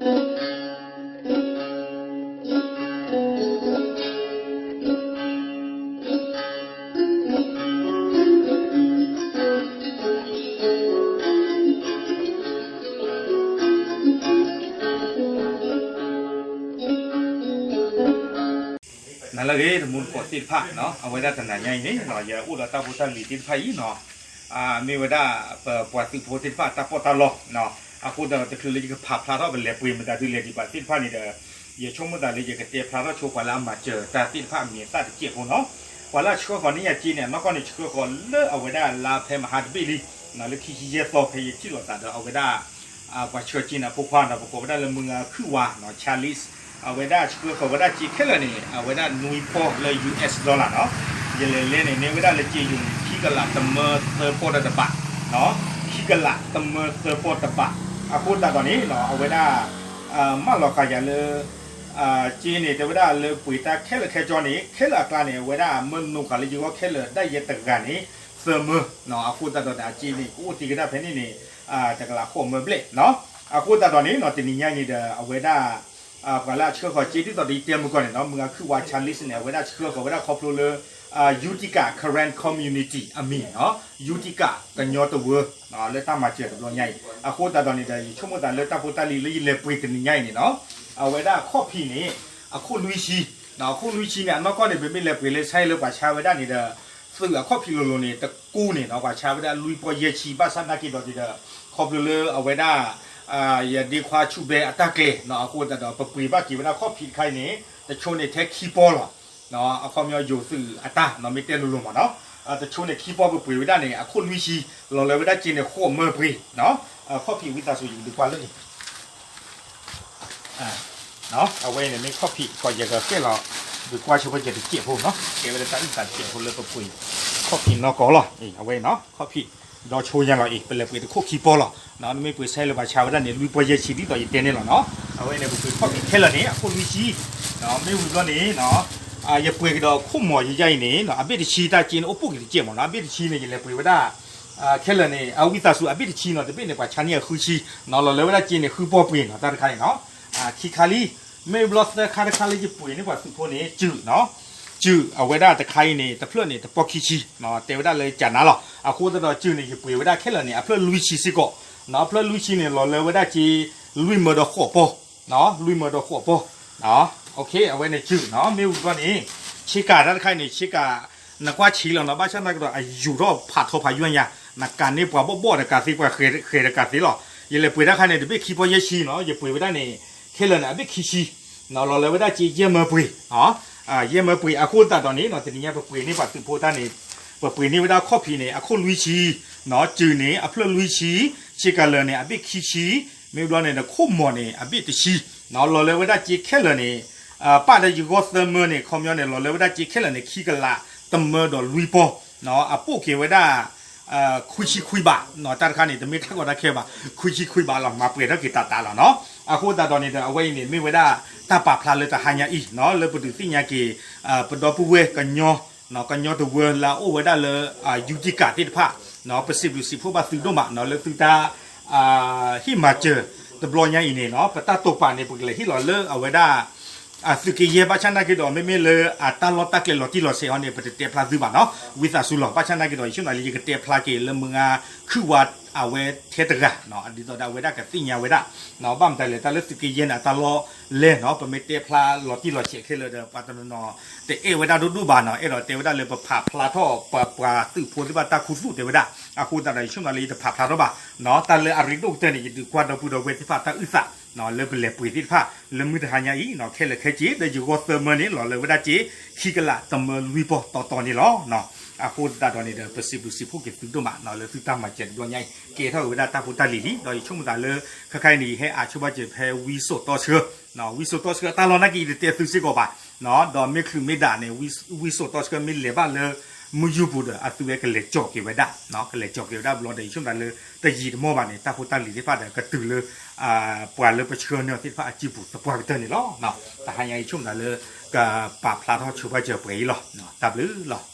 နလၢအဂ့ၤ တမူတကိးသ့ၣ်တဖၣ်, အဝဲဒၣ်တနၤညါအံၤန့ၣ် ယအိၣ်ဒီးတၢ်ဖိတၢ်လံၤသ့ၣ်တဖၣ်အံၤနီၤ, မ့ၢ်ဝဲဒၣ်ပပှၤသုးဖိသ့ၣ်တဖၣ်တၢ်ပီးတၢ်လီ, အဃိသတးဒီးတချုးလၢယကဖးဖျါထီၣ်ပလဲၤပှ့ၤမတၤဒုလဲၤဒံးဘၣ်သ့ၣ်တဖၣ်န့ၣ်ဒီး ယဆိကမိၣ်သးလၢယကတဲဖျါထီၣ်ဆိပှၤလၢအမၤစၢၤတၢ်သ့ၣ်တဖၣ်အမံၤအသၣ်တစဲးဖိနီၤ, ပှၤလၢအဆှၢဃီၤန့ၢ်ယၤစ့န့ၣ် အနီၢ်ကီၢ်န့ၣ် ဆှၢဃီၤလၢအဝဲဒၣ်လါဖဲမဟါတဘ့ၣ်လံ, လၢခံဆံယဲၢ်သီဖဲယထံၣ်လိာ်သးဒီးအဝဲဒၣ် ပှၤဆှၢစ့န့ၣ် အဖိခွါဒီးပကိးဝဲဒၣ်လၢမုၢ်ဂၤခုၣ်ဝါနီၤ Charles, အဝဲဒၣ်ဆှၢဃီၤဝဲဒၣ်စ့ခဲလၢာ်န့ၣ် အဝဲဒၣ်နွံပီၢ်လၢ US dollar နီၤ, ယလဲၤလဲန့ၣ် န့ၢ်ဝဲဒၣ်လၢစ့ယိၤန့ၣ် ခံကလးတမၢသၢပီၢ်ဒီးတဘး, ခံကလးတမၢသၢပီၢ်တဘး, အဃိသတးဒီးန့ၣ် အဝဲဒၣ် မၢလီၤဃာ်ယၤလၢ စ့န့ၣ် တဲဝဲဒၣ်လၢပှ့ၤတၢ်ခဲလၢာ်ခဲဆ့န့ၣ် ခဲလၢာ်အကျါန့ၣ် အဝဲဒၣ်မၢနိဃာ်လၢယဂီၢ်ခဲလၢာ်ဒၣ်ယဲတဂၤန့ၣ် သၢမၢ, အဃိသတးဒီးအစ့န့ၣ် ကအိၣ်တ့ၢ်ကဒါဖဲန့ၣ်န့ၣ် တကလးဃိးမၢဘျဲၣ်, အဃိသတးဒီးန့ၣ် တနံၤညါအံၤန့ၣ်ဒီး အဝဲဒၣ် ပှၤလၢအဆှၢဃီၤစ့ဒ်သိးဒီးယတဲမုၢ်ကီၢ်န့ၣ်နီၤ မုၢ်ဂၤခုၣ်ဝါ Charles န့ၣ် အဝဲဒၣ်ဆှၢဃီၤဝဲဒၣ်ခီဖျိလၢ Utica Karen Community အမံၤနီၤ Utica ကညီတဝၢ လၢတၢ်မၤစၢၤတဘျီညါအံၤ အဃိသတးဒီးန့ၣ်ဒီး ယဆိကမိၣ်သးလၢတၢ်ဖိတၢ်လံၤလၢယလဲၤပှ့ၤတနံၤညါအံၤန့ၣ်နီၤ အဝဲဒၣ်ခီၣ်ဖံးန့ၣ် အခိၣ်လွံၢ်ဆံ, အခိၣ်လွံၢ်ဆံန့ၣ် အနီၢ်ကီၢ်န့ၣ် ပမ့ၢ်လဲၤပှ့ၤလၢဆါဟံၣ်လၢပှၤဆါဝဲဒၣ်န့ၣ်ဒီး သုးအခီၣ်ဖံးလိၤလိၤန့ၣ် တကူန့ၣ်နီၤ ပှၤဆါဝဲဒၣ်လွံၢ်ပီၢ်ယဲၢ်ဆံ ဘၣ်ဆၣ်နာ်က့ၤဒီးန့ၣ်ဒီး ခီဖျိလၢအဝဲဒၣ် ယဒ့ခွါဆူၣ်ဘဲအတၢ်ကျဲၤနီၤ အဃိသတးဒီး ပပှ့ၤဘၣ်က့ၤဝဲဒၣ်ခီၣ်ဖံးတခါအံၤန့ၣ် တဆိန့ၣ်ထဲခံပီၢ်လီၤ. အခီပညီယိၤသုးအတၢ်နီၤ မ့ၢ်တဲလိၤလိၤမးနီၤ တဆိန့ၣ်ခံပီၢ်ပပှ့ၤဝဲဒၣ်န့ၣ် အခိၣ်လွံၢ်ဆံ လီၤလၢဝဲဒၣ်စ့န့ၣ် ဃိးမၢပှ့ၤနီၤ ခီၣ်ဖံးဝံသးစူၤ ယကဒုးကွၢ်လၢန့ၣ် အဝဲန့ၣ်မ့ၢ်ခီၣ်ဖံး ကီးယဲၢ်ကကဲလီၤ ဒုးကွၢ်ဆိဖဲယဲၢ်တစဲးဖိနီၤ ကဲဝဲဒၣ်တၢ်အုၣ်သးတစဲးဖိလၢပပှ့ၤ ခီၣ်ဖံးနီၢ်ကီၢ်လီၤ အဝဲနီၤ ခီၣ်ဖံး ဒီဆိညါလီၤအံၤ ပလဲၤပှ့ၤတခိၣ်ခံပီၢ်လီၤ နမ့ၢ်ပှ့ၤဆါဟံၣ်လၢပှၤဆါဝဲဒၣ်န့ၣ် လွံၢ်ပီၢ်ယဲၢ်ဆံဒ်သိးယတဲန့ၣ်လီၤနီၤ အဝဲန့ၣ် ပပှ့ၤခီၣ်ဖံးခဲလၢာ်န့ၣ် အခိၣ်လွံၢ်ဆံ မ့ၢ်ဝံၤဘျီန့ၣ် ယပှ့ၤကဒီးခိၣ်မီၤယဲယါအံၤန့ၣ် အဘ့ၣ်တဆံတၢ်စ့န့ၣ် အိၣ်ပိၣ်က့ၤတစဲးမးနီၤ အဘ့ၣ်တဆံန့ၣ် ယလဲၤပှ့ၤဝဲဒၣ် ခဲလၢာ်န့ၣ် အဝံသးစူၤ အဘ့ၣ်တဆံနီၤ တဘ့ၣ်န့ၣ် ပှၤဆါန့ၢ်အဃုဆံနီၤ လီၤလၢဝဲဒၣ်စ့န့ၣ် ဃုပီၢ်ပှ့ၤနီၤ တၢ်တခါန့ၣ်နီၤ ခံခါလံ မ့ၢ်ဘျီသၢခါတခါလၢယပှ့ၤန့ၢ်ပှၤသုးဖိန့ၣ် စုၣ်နီၤ စုၣ်အဝဲဒၣ်တခါအံၤန့ၣ် တဖျၢၣ်န့ၣ် တပီၢ်ခံဆံနီၤ တဲဝဲဒၣ်လၢကၠးနါလီၤ အဃိသတးဒီးစုၣ်န့ၣ် ယပှ့ၤဝဲဒၣ်ခဲလၢာ်န့ၣ် အဖျၢၣ်လွံၢ်ဆံစ့ၢ်ကီးနီၤ အဖျၢၣ်လွံၢ်ဆံန့ၣ် လီၤလၢဝဲဒၣ်စ့ လွံၢ်မၢဒီးဃိးပီၢ် လွံၢ်မၢဒီးဃိးပီၢ် အဝဲန့ၣ်စုၣ်နီၤ မ့ၢ်ဝံၤဘျီန့ၣ် ဆ့ကၤတၢ်တခါအံၤန့ၣ် ဆ့ကၤ နကွၢ်ဆံးလီၤနီၤ ဘၣ်ဆၣ်နာ်က့ၤဒီး အယူၤထီၣ်ဖးထီဖးယွၤညါ နကးန့ၢ်ပှၤဘီၣ်ဘီၣ်တကးသ့ ပှၤဃဲၤတကးသ့လီၤ ယလဲၤပှ့ၤတၢ်ခါန့ၣ် တဘ့ၣ်ခံပီၢ်ယဲၢ်ဆံနီၤ ယပှ့ၤဝဲဒၣ်န့ၣ် ခဲလၢာ်န့ၣ် အဘ့ၣ်ခံဆံ လီၤလၢဝဲဒၣ်စ့ယဲၢ်မၢပှ့ၤ ယဲၢ်မၢပှ့ၤ အဃိသတးဒီးန့ၣ် တနံၤညါပပှ့ၤန့ၢ်ပှၤသုးဖိတၢ်န့ၣ် ပပှ့ၤန့ၢ်ဝဲဒၣ်ခီၣ်ဖံးန့ၣ် အခိၣ်လွံၢ်ဆံ စုၣ်န့ၣ် အဖျၢၣ်လွံၢ်ဆံ ဆ့ကၤလၢာ်န့ၣ် အဘ့ၣ်ခံဆံ မ့ၢ်ဘျီန့ၣ် ခိၣ်မီၤန့ၣ် အဘ့ၣ်တဆံ လီၤလၢဝဲဒၣ်စ့ခဲလၢာ်န့ၣ် ပၣ်ဒီးယဂီၢ်သၢမၢန့ၣ် ခီပညီန့ၣ် လီၤလၢဝဲဒၣ်စ့ခဲလၢာ်န့ၣ် ခံကလးတမၢဒီးလွံၢ်ပီၢ် အပိၣ်က့ၤဝဲဒၣ် ခွံဆံခွံဘး တၢ်တခါန့ၣ် တမ့ၢ်တၢ်ကီတၢ်ခဲဘၣ် ခွံဆံခွံဘးလီၤ မၤပှဲၤထီၣ်က့ၤတးတးလီၤနီၤ အဃိသတးဒီးန့ၣ်ဒီး အဝဲအံၤန့ၣ် မ့ၢ်ဝဲဒၣ်တၢ်ပာ်ဖျါလၢတဟါညါအံၤနီၤ လၢပဒုးသ့ၣ်ညါက့ၤ ပဒီပုၢ်ဝဲၢ်ကညီ ကညီတဝၢလၢအအိၣ်ဝဲဒၣ်လၢ ယူၤတံကးသ့ၣ်တဖၣ် ပစံးဘျုးစံးဖှိၣ်ဘၣ်သုဒိၣ်မးနီၤ လၢသုတၢ် ဟ့ၣ်မၤစၢၤတဘျီညါအံၤန့ၣ်နီၤ ပတၢ်တိာ်ပာ်န့ၣ် ပကလဲၤဟ့ၣ်လီၤလၢအဝဲဒၣ် သုးက့ယဲၢ် ဘၣ်ဆၣ်နာ်က့ၤဒီး မ့မ့ၢ်လၢအတၢ်လီၢ်တၢ်ကျဲၤလီၤတံၢ်လီၤဆဲးဟီန့ၣ် ပတတဲဖျါသုဘၣ်နီၤ ဝံသးစူၤလီၤ ဘၣ်ဆၣ်နာ်က့ၤဒီး ယဆိကမိၣ်လၢယကတဲဖျါက့ၤလၢမုၢ်ဂၤခုၣ်ဝါအဝဲထဲတဂၤ ဒ်သိးဒီးအဝဲဒၣ်ကသ့ၣ်ညါဝဲဒၣ် ဘၣ်မတၤလဲၣ် တၢ်လၢသုးက့ယဲၢ်န့ၣ် အတၢ်လီၢ်လဲၣ်နီၤ ပမ့ၢ်တဲဖျါလီၤတံၢ်လီၤဆဲးခဲလၢာ်ဒီး ပှၤတနီၤနီၤ တအဲၣ်ဝဲဒၣ်ဒိၣ်ဒိၣ်ဘၣ်နီၤ အဲၣ်ဒိးတဲဝဲဒၣ်လၢပဖးဖျါထီၣ်ပပှၤသုးဖိသ့ၣ်တဖၣ်တၢ်ခူသူၣ်တဲဝဲဒၣ် အဃိသတးဒီး ယဆိကမိၣ်လၢယတဖးဖျါထီၣ်ဘၣ် တၢ်လၢအရ့ဒိၣ်ကတၢၢ်န့ၣ် ယဒုးကွၢ်ဒီပုၢ်ဒီဝဲၢ်သ့ၣ်တဖၣ်တၢ်အုၣ်သး လၢပလဲၤပှ့ၤသ့ၣ်တဖၣ် လၢမုၢ်တဟါညါအံၤ ခဲလၢာ်ခဲဆ့ ဒီးယဂီၢ်သၢမၢန့ၣ် လီၤလၢဝဲဒၣ်စ့ ခံကလးတမၢလွံၢ်ပီၢ်တီတီန့ၣ်လီၤ. အဃိသတးဒီးန့ၣ်ဒီး ပစံးဘျုးစံးဖှိၣ်က့ၤသုဒိၣ်မး လၢသုတၢ်မၤစၢၤတဘျီညါအံၤ ကဲထီၣ်က့ၤဝဲဒၣ်တၢ်ဖိတၢ်လံၤလံ ဒီးယဆိကမိၣ်သးလၢ ခဲခါအံၤန့ၣ် ယဟဲအါဆိဘၣ်စၢၤဖဲဝံစိာ်တီဆှၢ ဝံစိာ်တီဆှၢအတၢ်လီၢ်နာ်က့ၤ ယတတဲသုစ့ၢ်ကီးဘၣ် ဒီးမ့ၢ်ချုးမ့ၢ်ဒၣ်န့ၣ် ဝံစိာ်တီဆှၢမ့ၢ်လဲၤဘၣ်လၢ မုၢ်ယူပူၤဒီး အသုဝဲကလဲၤကၠီၤက့ၤဝဲဒၣ် ကလဲၤကၠီၤက့ၤဝဲဒၣ်ဘျီဒီး ယဆိကမိၣ်သးလၢ တယံာ်တမီၢ်ဘၣ်န့ၣ် တၢ်ဖိတၢ်လံၤသ့ၣ်တဖၣ်ဒီး ကတုၤလၢ ပှၤလၢပဆှၢန့ၢ်အီၤသ့ၣ်တဖၣ်အစုပူၤသပှၢ်ကတၢၢ်န့ၣ်လီၤ. တဟါညါအံၤ ယဆိကမိၣ်သးလၢ ကပာ်ဖျါထီၣ်ဆိဘၣ်စၢၤပှဲၤအံၤလီၤ. တၢ်ဘျုးလီၤ.